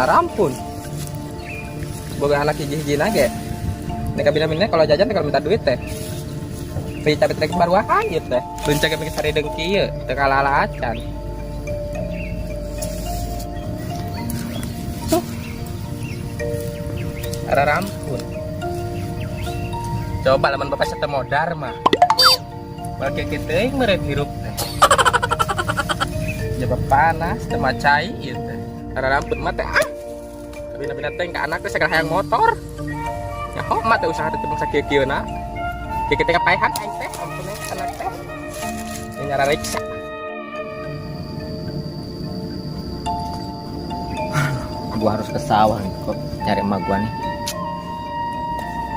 Arampun. Boga anak hiji-hiji ge. Nek kabina-bina kalau jajan teh kalau minta duit teh. Beli cabe trek baruahan ieu teh. Benceng ge sari dengki ieu, teu kalah acan. Tuh. Ararampun. Coba lamun bapak teu modar mah. Bagi kieu teuing meureun hirup teh. Jaba panas teu macai ieu teh. Ararampun mah teh ah. Kabina-bina teh ka anak teh sagala hayang motor. Nyaho mah teh usaha teh bangsa kieu-kieuna. Kieu teh kapaehan aing teh, ampun eh anak teh. Ini nyarariksa. Gua harus ke sawah nih kok nyari emak gua nih.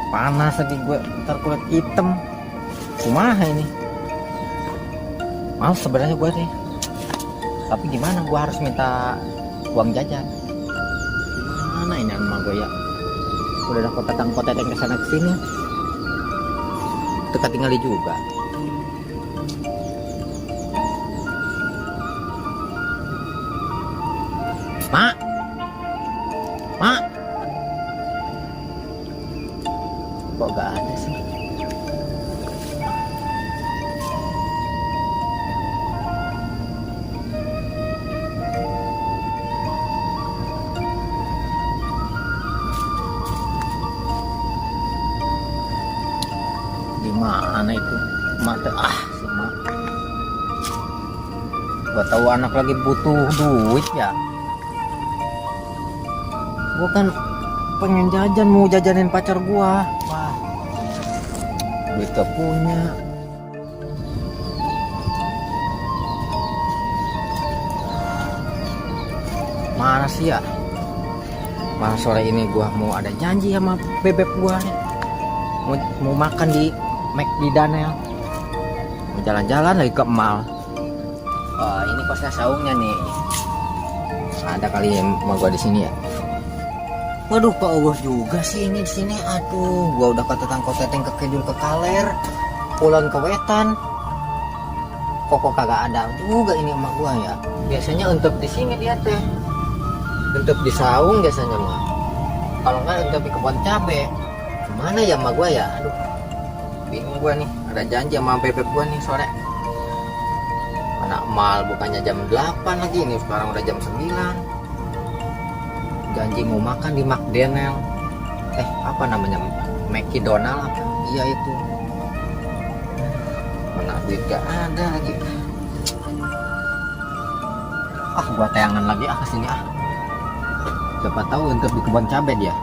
Panas lagi gue, ntar kulit hitam. Kumaha ini? Males sebenarnya gue nih. Tapi gimana, gua harus minta uang jajan. Mana ini emak gue ya? Udah ada kotatang koteteng kesana kesini. Teka tinggali juga. Mak, Mak, kok gak ada sih? Di mana itu? Mak teh, ah, si mak. Gua tahu anak lagi butuh duit ya. Gua kan pengen jajan, mau jajanin pacar gua. Wah, duit gak punya. Mana sih ya? Mana sore ini gua mau ada janji sama bebek gua nih. Mau makan di Mac di Daniel. Mau jalan-jalan lagi ke mall. Oh, ini kosnya saungnya nih. Ada kali yang mau gua di sini ya. Waduh, kok Allah juga sih ini di sini. Aduh, gua udah ketetang koteteng ke kidul ke kaler, pulang ke wetan. Kok kagak ada juga ini emak gua ya. Biasanya untuk di sini dia teh. Untuk di saung biasanya mah. Kalau enggak untuk di kebun cabe. Kemana ya emak gua ya? Aduh, bingung gua nih. Ada janji sama bebek gua nih sore. Mana mal bukannya jam 8 lagi ini, sekarang udah jam 9. Janji mau makan di McDonald. Apa namanya? McDonald apa? Iya itu. Mana duit gak ada lagi. Ah, gua tayangan lagi ah kesini ah. Siapa tahu untuk di kebun cabe dia.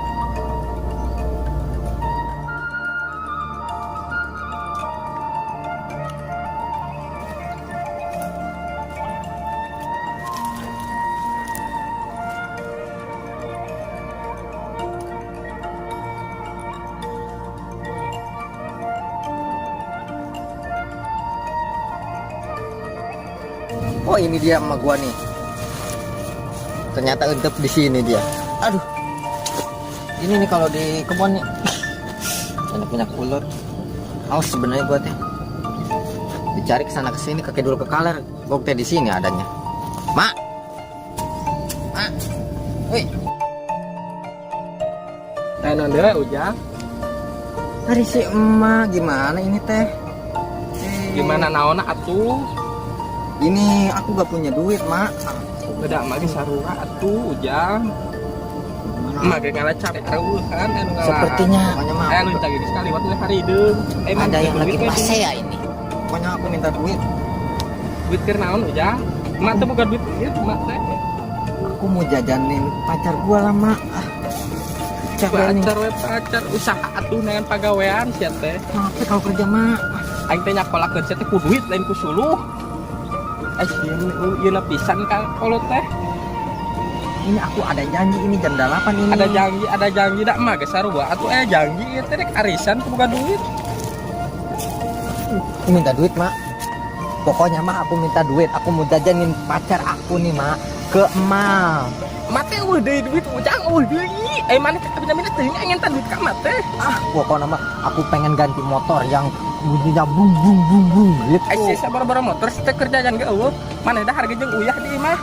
Oh, ini dia emak gua nih. Ternyata untuk di sini dia. Aduh. Ini nih kalau di kebun nih. Banyak-banyak ular. Awas sebenarnya gua teh. Dicari kesana kesini, ke kidul ke kaler. Gua teh di sini adanya. Mak. Mak. Woi. Eh, non deui Ujang. Hari si emak gimana ini teh? Gimana naonna atuh? Ini aku gak punya duit, Mak. Beda emak ge sarua atuh, Ujang. Gimana? Emak ge ngalah capek reueuhan anu ngalah. Sepertinya, pokoknya mah Anu cagi geus kaliwat we harideung. Ada yang duit lagi we, pase ya ini. Pokoknya aku minta duit. Duit keur naon, Ujang? Emak teh boga duit ieu, emak teh. Aku mau jajanin pacar gua lah, Mak. Ah. Pacar ini. Pacar we pacar usaha atuh dengan pagawean sia teh. Capek kalau kerja, Mak. Aing teh nyakolakeun sia teh ku duit lain ku suluh. Eh, ieu na pisan ka kolot teh. Ini aku ada janji ini jam 8 ini. Ada janji dak mah geus sarua atuh aya janji ieu teh rek arisan ku boga duit. Aku minta duit, Mak. Pokoknya Mak, aku minta duit. Aku mau jajanin pacar aku nih, Mak. Ke emak. Emak teh euweuh deui duit ujang euweuh deui. Eh maneh teh kabina-bina teuing aing ngenta duit ka emak teh. Ah, pokoknya Mak, aku pengen ganti motor yang bunyinya bung bung bung bung gitu. Ai sia boro-boro motor teh keur jajan ge euweuh. Maneh dah harga jeung uyah di imah.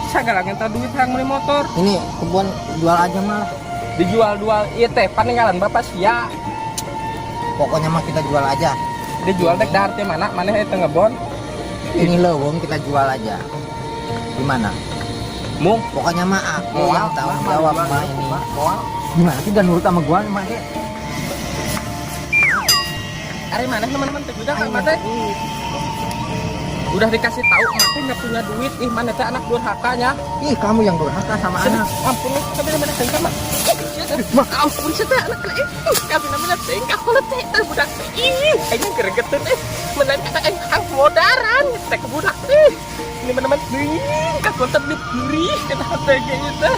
Sagala ngenta duit hayang meuli motor. Ini kebun jual aja mah. Dijual-jual ieu teh paninggalan bapak sia. Pokoknya mah kita jual aja. Dijual teh dahar teh mana? Maneh teh ngebon. Ini leweng kita jual aja. Gimana? Mung Pokoknya mah aku yang tanggung jawab mah ini. Moal. Gimana sih udah nurut sama gua mah deh. Ari maneh teman-teman teh ujang ka emak teh. Udah dikasih tahu emak teh nggak punya duit, ih maneh teh anak durhaka nya. Ih, kamu yang durhaka sama anak. Ampun, kabina mana teh mah. Mak ampun sia teh anak ih, kabina mana teh ka kolot teh teh budak teh. Ih, aing geregeteun eh. Menan kata aing hang modaran teh ke budak teh. Ini teman-teman teuing ka kolot teh perih kata teh ge teh.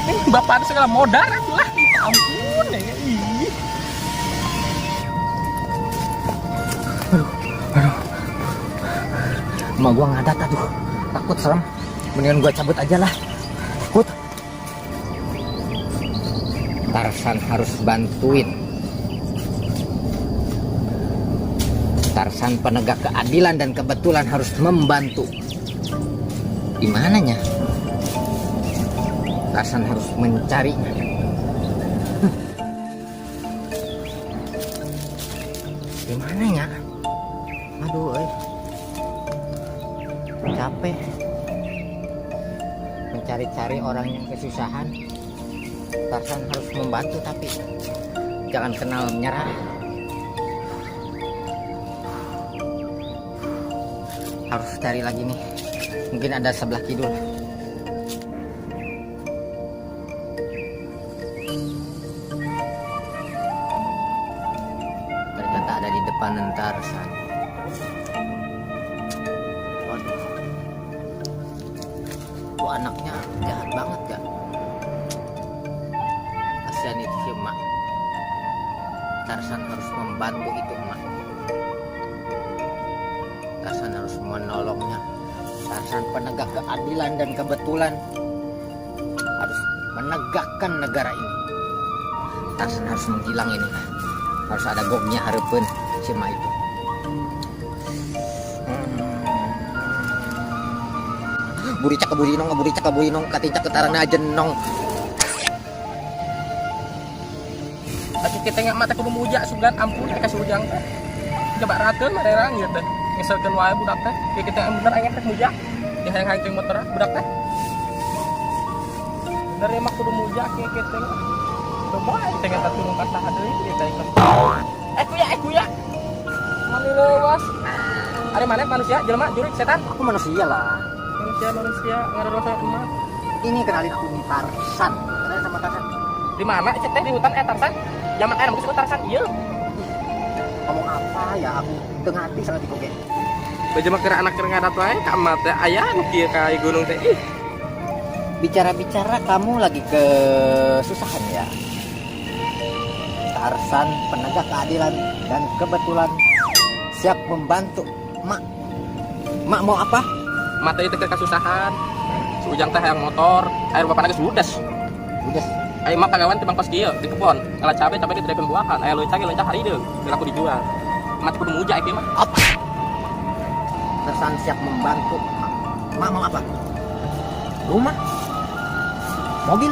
Ih, bapak segala modar atuh lah. Ampun ya ih. Aduh. Emak gua ngadat aduh. Takut serem. Mendingan gua cabut aja lah. Takut. Tarsan harus bantuin. Tarsan penegak keadilan dan kebetulan harus membantu. Di mananya? Tarsan harus mencarinya. Di mananya? Aduh, Capek mencari-cari orang yang kesusahan. Tarsan harus membantu, tapi jangan kenal menyerah. Harus cari lagi nih. Mungkin ada sebelah kidul. Ternyata ada di depan Tarsan. Waduh. Tuh anaknya jahat banget ya. Kasihan itu si emak. Tarsan harus membantu itu emak. Tarsan harus menolongnya. Tarsan penegak keadilan dan kebetulan harus menegakkan negara ini. Tarsan harus menghilang ini. Harus ada gongnya hareupeun si emak itu. Buricak keburinong, buricak keburinong, katincak ketarana jenong. Tapi kita nggak mata kudu muja sugan ampun kasih ujang teh. Coba rateun marerang ieu teh. Ngeselkeun wae budak teh. Kieu kita bener aing teh muja. Di hayang-hayang teh motor budak teh. Bener ya mah kudu muja kieu kita. Coba aing teh ngata turun ka saha deui ieu teh ikut. Kuya, kuya. Mani leuwas. Ari maneh manusia jelema jurik setan? Aku manusia lah. Manusia, manusia ngarosa emak. Ini kenalin aku nih Tarsan. Kenalin sama Tarsan. Di mana cek teh di hutan Tarsan? Zaman aya geus Tarsan ieu. Ngomong apa ya aku teu ngarti sama tipe ge. Baju mah keur anak keur ngadat wae ka emak teh aya nu kieu ka gunung teh ih. Bicara-bicara kamu lagi kesusahan ya. Tarsan penegak keadilan dan kebetulan siap membantu mak. Mak mau apa? Mak teh teh kasusahan. Si Ujang teh hayang motor, air bapana geus ludes. Ludes. Ayo mak pagawan teh bangkos kieu di kebon. Ngala cabe cabe di pembuahan, aya leuncang leuncang harideung, geus aku dijual. Mak kudu muja ieu mah. Apa? Tarsan siap membantu. Mak mau apa? Rumah? Mobil?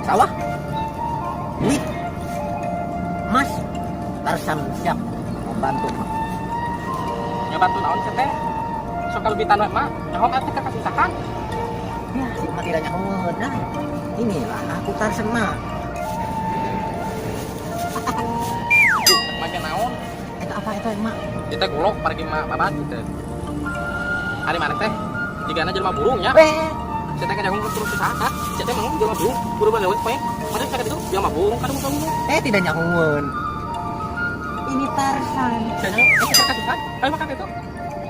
Sawah? Duit? Emas? Tarsan siap membantu. Ya bantu naon sih teh? Sok kalebitan we mah, nyaho atuh teh kasusahan. Ya, si emak tidak nyaho. Nah, inilah aku Tarsan mah. Make naon? Eta apa eta emak? Kita golok pergi mah babat gitu. Ari maneh teh? Jigana jelema burung nya. Eh. Saya teh jagung terus usaha kan? Saya teh mau jelema burung, buru bagawe poe. Mana sakit itu? Dia mah burung kadung kamu. Eh, tidak nyahueun. Ini Tarsan. Saya eh, ayo makan itu.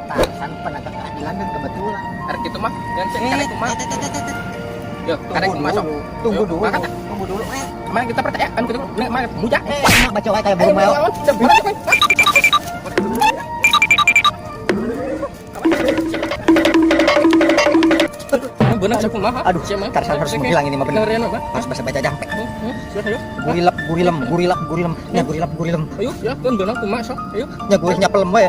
Tarsan penegak keadilan dan kebetulan. Arek gitu mah, yang cek karek kumaha. Eh, eh, eh, eh, eh. Yo, karek Tunggu kumaha sok. dulu, tunggu Ayo, dulu, makan. Tunggu dulu. Eh, Mana kita percaya kan gitu, nih mah muja. eh, emak baca wae kayak burung meok. Benar siapa mah? Aduh, Tarsan harus menghilang ini mah bener. Harus bahasa baca jampe. Gurilap, gurilem, gurilap, gurilem, nya gurilap, gurilem, Ayo, ya, kan benar kumaha sok. Ayo. Nya gurihnya pelem we.